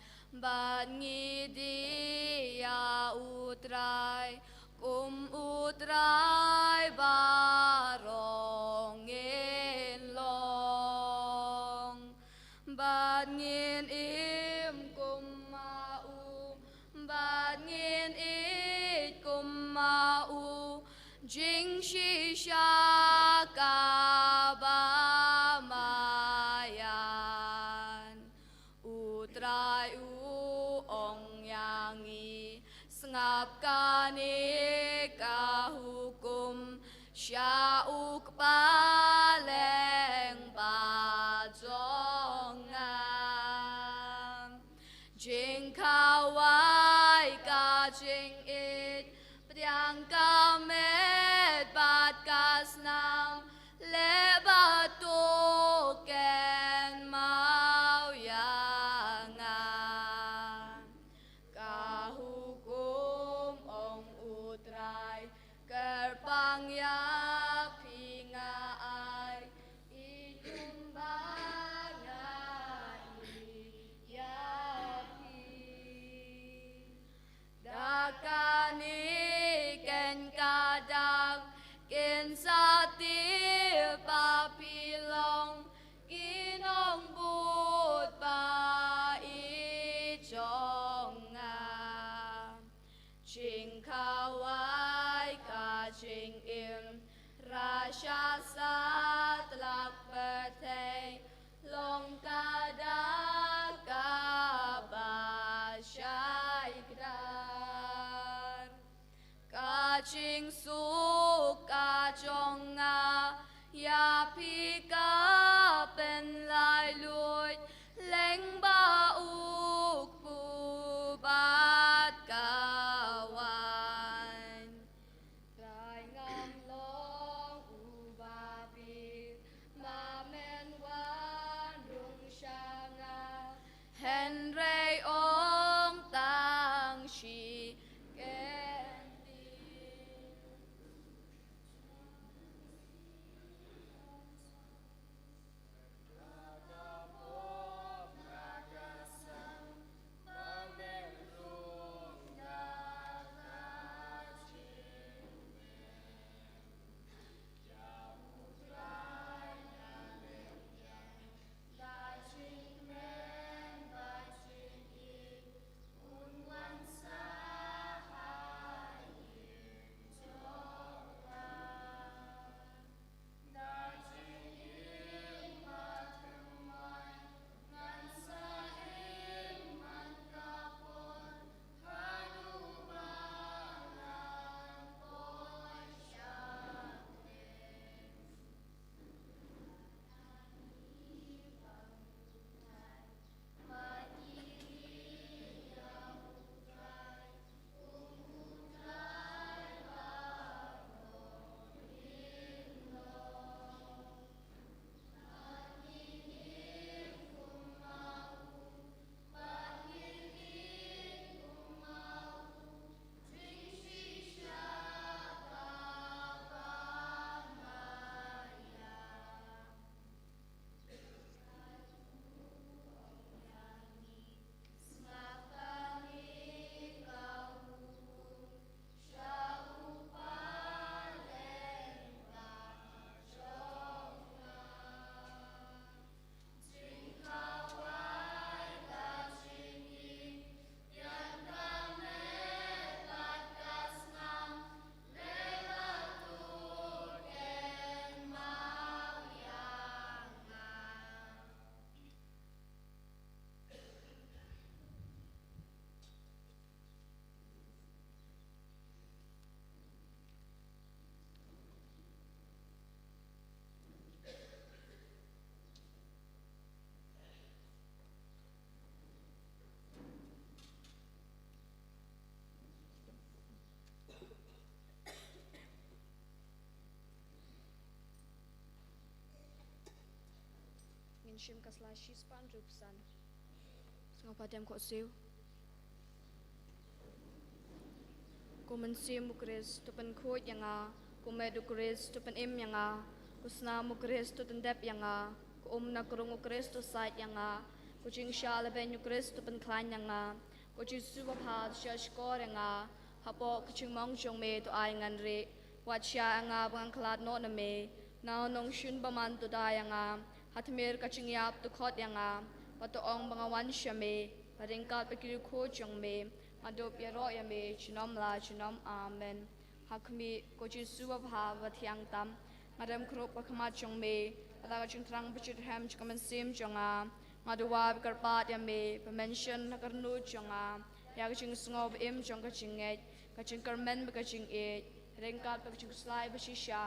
bad ngi die ïa u Trai, kum u Trai baroh ngin long. Bad ngin im kum ma u, bad ngin ïeit kum ma u, jingshisha kaba maïan. U Trai u ong ïa ngi, sngap kane ka hukum, sha u Kpa lyngba jong nga. Jingkhawai ka jingïeit, pdiang ka met bad ka snam, leh ba to kynmaw ïa nga. Ka hukum, ong u Trai, kyrpang ïa phi nga ai, ïeit kumba nga ïeit ïa phi. Da kane keiñ ka dak kin sa tip ba phi long ki nongbud ba ïeit jong nga. Jingkhawai ka jingim, rasha satlak pyrthei, long ka dak kaba shai kdar. Ka jingsuk ka jong nga ïa phi ka pynlailuid lyngba u Kpu bad ka Waiñ. Trai, ngam long u babir, ma men wan rung sha nga, hynrei ong tang shi kyntien. Ngin shim ka sla shispah hynriewphew san. Sngewbha dem khohsiew. Ko Mynsiem u Khrist, to pynkhuid ïa nga. Ko met u Khrist, to pynim ïa nga. Ko snam u Khrist, to tyndep ïa nga. Ko um na krung u Khrist, to sait ïa nga. Ko jingshah lehbeiñ u Khrist, to pynkhlaiñ ïa nga. Ko Jisu babha, to shahshkor ïa nga. Hapoh ka jingmong jong me, to ai ngan rieh. Wat shah ïa nga ba ngan khlad noh na me. Na u nongshun bymman, to da ïa nga. Ha tmier ka jingïap, to khot ïa nga. Bad to ong ba nga wan sha me. Bad ryngkat bad ki riewkhuid jong me, ngan dup ïaroh ïa me junom la junom. Amen. Ha khmih, ko Jisu babha bathiang tam, nga dem khrup ha khmat jong me. Bad da ka jingthrang bashitrhem jong ka mynsiem jong nga, nga duwai ba kyrpad ïa me, ba men shen ha ka rynnud jong nga ïa ka jingsngew ba im jong ka jingngeit, ka jingkyrmen bad ka jingïeit, ryngkat bad ka jingkhuslai bashisha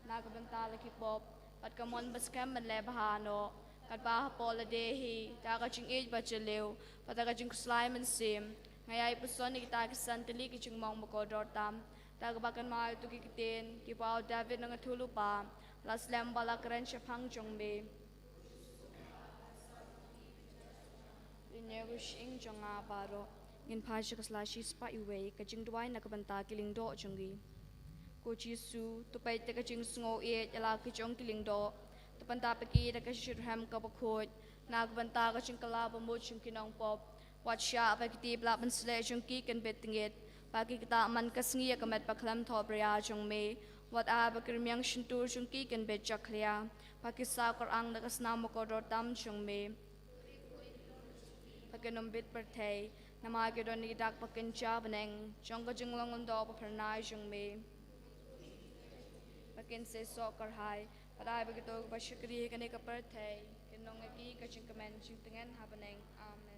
na ka bynta la ki pop, bad ka mon ba skhem ban leh bha noh. Katba hapoh lade hi, da ka jingïeit bajylliew bad da ka jingkhuslai mynsiem, nga ïai puson ïa kita ki san tylli ki jingmong ba kordor tam, da kaba kynmaw ïa kito ki ktien kiba u David u nongïathuhlypa la slem bad la kren shaphang jong me. Lynñiaw ka shyieng jong nga baroh. Ngin phai sha ka sla shispah uwei, ka jingduwai na ka bynta ki lyngdoh jong ngi. Ko Jisu, to peit ïa ka jingsngew ïeit ïa la ki jong ki lyngdoh. To pyntap ïa ki da ka shitrhem kaba khuid na ka bynta ka jingkylla bamut jong ki nongpop. Wat shah ba ki tip la ban sleh jong ki kan bit tngit, ba ki ktah man ka sngi ïa ka met ba khlem thohbria jong me. Wat ai ba ki rmiang shyntur jong ki kan bit jakhlia, ba ki saw kyrang da ka snam ba kordor tam jong me. Ba kin ym bit pyrthei, namar ki don ïa ki dak ba kynja bneng jong ka jinglong lyngdoh ba phyrnai jong me. Ba kin seisoh kyrhai, bad ai ba kito kiba shakri ha kane ka pyrthei kin long ïa ki ka jingkmen jingtngen ha bneng. Amen.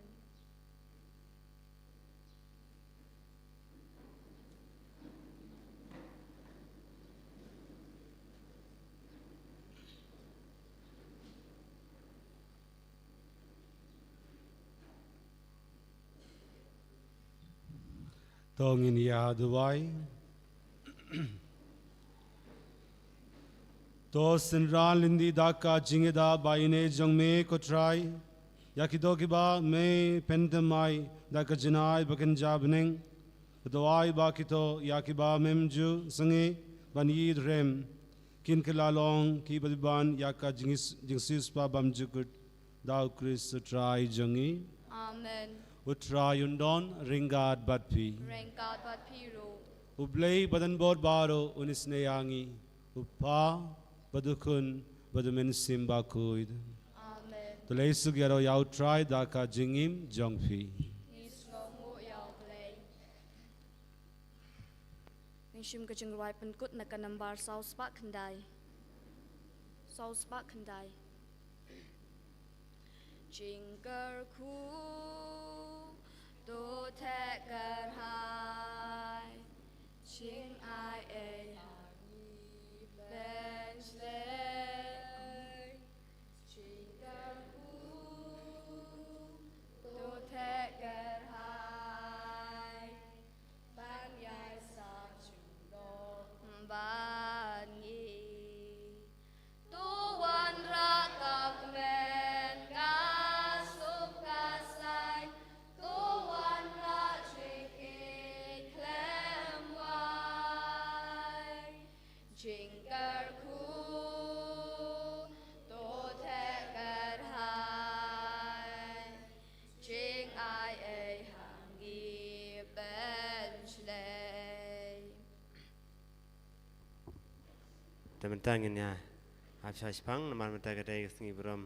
To ngin ïa duwai. To synran lynti da ka jingïada ba ïeit jong me, ko Trai, ïa kito kiba me pynthymmai da ka jingai ba kynja bneng. Duwai ba kito ïa kiba mem ju sangeh ban ïeit rhem, kin kylla long kiba liban ïa ka jingis-, jingsiewspah bymjukut, da u Khrist u Trai jong ngi. Amen. U Trai un don ryngkat bad phi. Ryngkat bad phi ruh. U Blei badonbor baroh un isynei ïa ngi, u Kpa bad u Khun bad u Mynsiem Bakhuid. Amen. To leit suk ïaroh ïa u Trai da ka jingim jong phi. Ngi sngewnguh ïa u Blei. Ngin shim ka jingrwai pynkut na ka nambar saw spah khyndai. Saw spah khyndai. Jingkyrkhu to theh kyrhai, jingai ei ha ngi pynsleh. Jingkyrkhu to theh kyrhai, ban ïai sah junom bad ngi. To wanrah ka kmen ka suk ka saiñ, to wanrah jingïeit khlem wai. Jingkyrkhu to theh kyrhai, jingai ei ha ngi pynsleh. Te mynta ngin ïa hap shah shipang, namar mynta ka dei ka sngi burom